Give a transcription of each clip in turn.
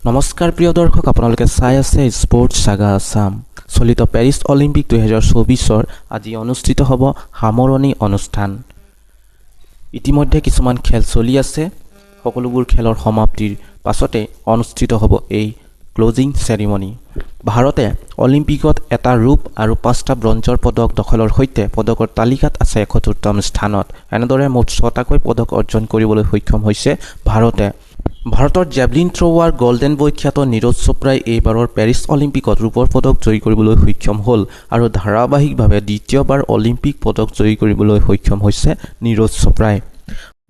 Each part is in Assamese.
নমস্কাৰ প্ৰিয় দৰ্শক, আপোনালোকে চাই আছে স্পৰ্টছ চাগা আছাম। চলিত পেৰিছ অলিম্পিক 2024ৰ আজি অনুষ্ঠিত হ'ব সামৰণি অনুষ্ঠান। ইতিমধ্যে কিছুমান খেল চলি আছে। সকলোবোৰ খেলৰ সমাপ্তিৰ পাছতে অনুষ্ঠিত হ'ব এই ক্লজিং চেৰিমনি। ভাৰতে অলিম্পিকত এটা ৰূপ আৰু পাঁচটা ব্ৰঞ্জৰ পদক দখলৰ সৈতে পদকৰ তালিকাত আছে 71তম স্থানত। এনেদৰে মুঠ ছটাকৈ পদক অৰ্জন কৰিবলৈ সক্ষম হৈছে ভাৰতে। ভাৰতৰ জেভলিন থ্ৰ'ৱাৰ গল্ডেন বয় খ্যাত নীৰজ চোপ্ৰাই এইবাৰৰ পেৰিছ অলিম্পিকত ৰূপৰ পদক জয়ী কৰিবলৈ সক্ষম হ'ল আৰু ধাৰাবাহিকভাৱে দ্বিতীয়বাৰ অলিম্পিক পদক জয়ী কৰিবলৈ সক্ষম হৈছে নীৰজ চোপ্ৰাই।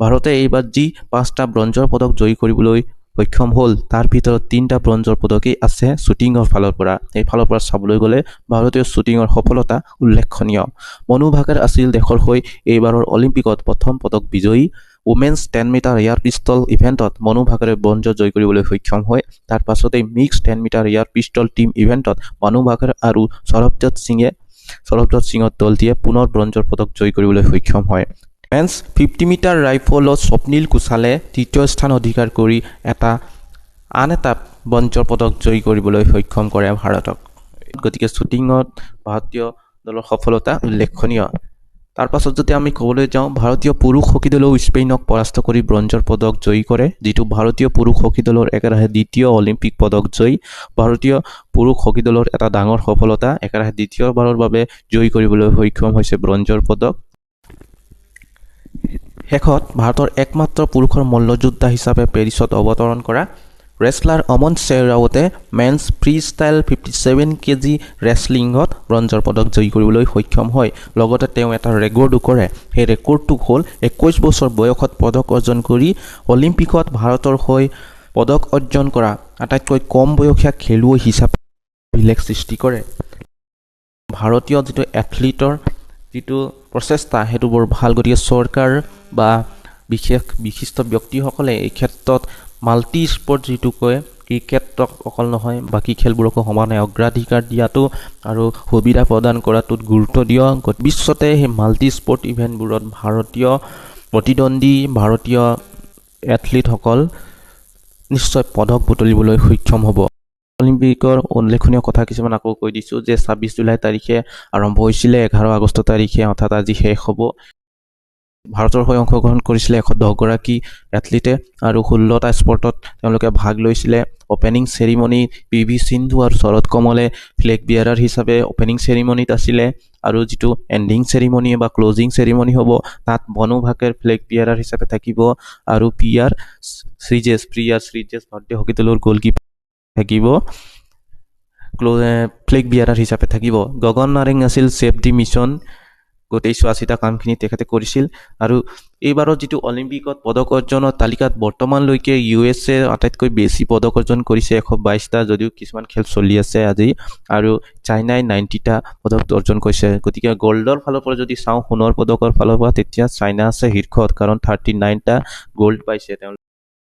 ভাৰতে এইবাৰ যি পাঁচটা ব্ৰঞ্জৰ পদক জয়ী কৰিবলৈ সক্ষম হ'ল, তাৰ ভিতৰত তিনিটা ব্ৰঞ্জৰ পদকেই আছে শ্বুটিঙৰ ফালৰ পৰা। এই ফালৰ পৰা চাবলৈ গ'লে ভাৰতীয় শ্বুটিঙৰ সফলতা উল্লেখনীয়। মনু ভাকেৰ আছিল দেশৰ হৈ এইবাৰৰ অলিম্পিকত প্ৰথম পদক বিজয়ী। উমেন্স 10 মিটাৰ এয়াৰ পিষ্টল ইভেণ্টত মনু ভাকেৰে ব্ৰঞ্জ জয় কৰিবলৈ সক্ষম হয়। তাৰ পাছতেই mix 10 metre air pistol team ইভেণ্টত মনু ভাকেৰ আৰু সৰবজোত সিঙৰ দলটিয়ে পুনৰ ব্ৰঞ্জৰ পদক জয় কৰিবলৈ সক্ষম হয়। মেন্স 50 মিটাৰ ৰাইফলত স্বপ্নীল কুচালে তৃতীয় স্থান অধিকাৰ কৰি আন এটা ব্ৰঞ্জৰ পদক জয়ী কৰিবলৈ সক্ষম কৰে ভাৰতক। গতিকে শ্বুটিঙত ভাৰতীয় দলৰ সফলতা উল্লেখনীয়। তাৰ পাছত যদি আমি ক'বলৈ যাওঁ, ভাৰতীয় পুৰুষ হকী দলেও স্পেইনক পৰাস্ত কৰি ব্ৰঞ্জৰ পদক জয়ী কৰে, যিটো ভাৰতীয় পুৰুষ হকী দলৰ একেৰাহে দ্বিতীয় অলিম্পিক পদক জয়ী। ভাৰতীয় পুৰুষ হকী দলৰ এটা ডাঙৰ সফলতা, একেৰাহে দ্বিতীয়বাৰৰ বাবে জয়ী কৰিবলৈ সক্ষম হৈছে ব্ৰঞ্জৰ পদক। শেষত ভাৰতৰ একমাত্ৰ পুৰুষৰ মল্লযোদ্ধা হিচাপে পেৰিছত অৱতৰণ কৰা ৰেচলাৰ অমন শ্বেৰাৱতে মেন্স ফ্ৰী ষ্টাইল 57 কেজি ৰেচলিঙত ব্ৰঞ্জৰ পদক জয়ী কৰিবলৈ সক্ষম হয়। লগতে তেওঁ এটা ৰেকৰ্ডো কৰে। সেই ৰেকৰ্ডটো হ'ল 21 বছৰ বয়সত পদক অৰ্জন কৰি অলিম্পিকত ভাৰতৰ হৈ পদক অৰ্জন কৰা আটাইতকৈ কম বয়সীয়া খেলুৱৈ হিচাপে অভিলেখ সৃষ্টি কৰে। ভাৰতীয় যিটো এথলিটৰ যিটো প্ৰচেষ্টা, সেইটো বৰ ভাল। গতিকে চৰকাৰ বা বিশেষ বিশিষ্ট ব্যক্তিসকলে এই ক্ষেত্ৰত মাল্টি স্পৰ্ট যিটো কয়, ক্ৰিকেটক অকল নহয়, বাকী খেলবোৰকো সমানে অগ্ৰাধিকাৰ দিয়াটো আৰু সুবিধা প্ৰদান কৰাটোত গুৰুত্ব দিয়ক। ভৱিষ্যতে সেই মাল্টি স্পৰ্ট ইভেণ্টবোৰত ভাৰতীয় প্ৰতিদ্বন্দ্বী, ভাৰতীয় এথলিটসকল নিশ্চয় পদক বুটলিবলৈ সক্ষম হ'ব। অলিম্পিকৰ উল্লেখনীয় কথা কিছুমান আকৌ কৈ দিছোঁ যে 26 জুলাই তাৰিখে আৰম্ভ হৈছিলে, 11 আগষ্ট তাৰিখে, অৰ্থাৎ আজি শেষ হ'ব। ভাৰতৰ হৈ অংশগ্ৰহণ কৰিছিলে 110গৰাকী এথলিটে আৰু 16টা স্পৰ্টত তেওঁলোকে ভাগ লৈছিলে। Opening ceremony P V Sindhu আৰু শৰৎ কমলে ফ্লেগ বিয়াৰাৰ হিচাপে অ'পেনিং চেৰিমনিত আছিলে আৰু যিটো এণ্ডিং চেৰিমনি বা ক্লজিং চেৰিমনি হ'ব, তাত মনু ভাকেৰ ফ্লেগ বিয়াৰাৰ হিচাপে থাকিব আৰু পি আৰ শ্ৰীজেছ ভাৰতীয় হকী দলৰ গ'লকিপাৰ থাকিব, ফ্লেগ বিয়াৰাৰ হিচাপে থাকিব। গগন নাৰেং আছিল ছেভ দি মিছন। গোটেই চোৱা চিতা কামখিনি তেখেতে কৰিছিল। আৰু এইবাৰৰ যিটো অলিম্পিকত পদক অৰ্জনৰ তালিকাত বৰ্তমানলৈকে ইউ এছ এ আটাইতকৈ বেছি পদক অৰ্জন কৰিছে, 122টা, যদিও কিছুমান খেল চলি আছে আজি। আৰু চাইনাই 90টা পদক অৰ্জন কৰিছে। গতিকে গ'ল্ডৰ ফালৰ পৰা যদি চাওঁ, সোণৰ পদকৰ ফালৰ পৰা, তেতিয়া চাইনা আছে শীৰ্ষত, কাৰণ 39টা গ'ল্ড পাইছে তেওঁলোকে।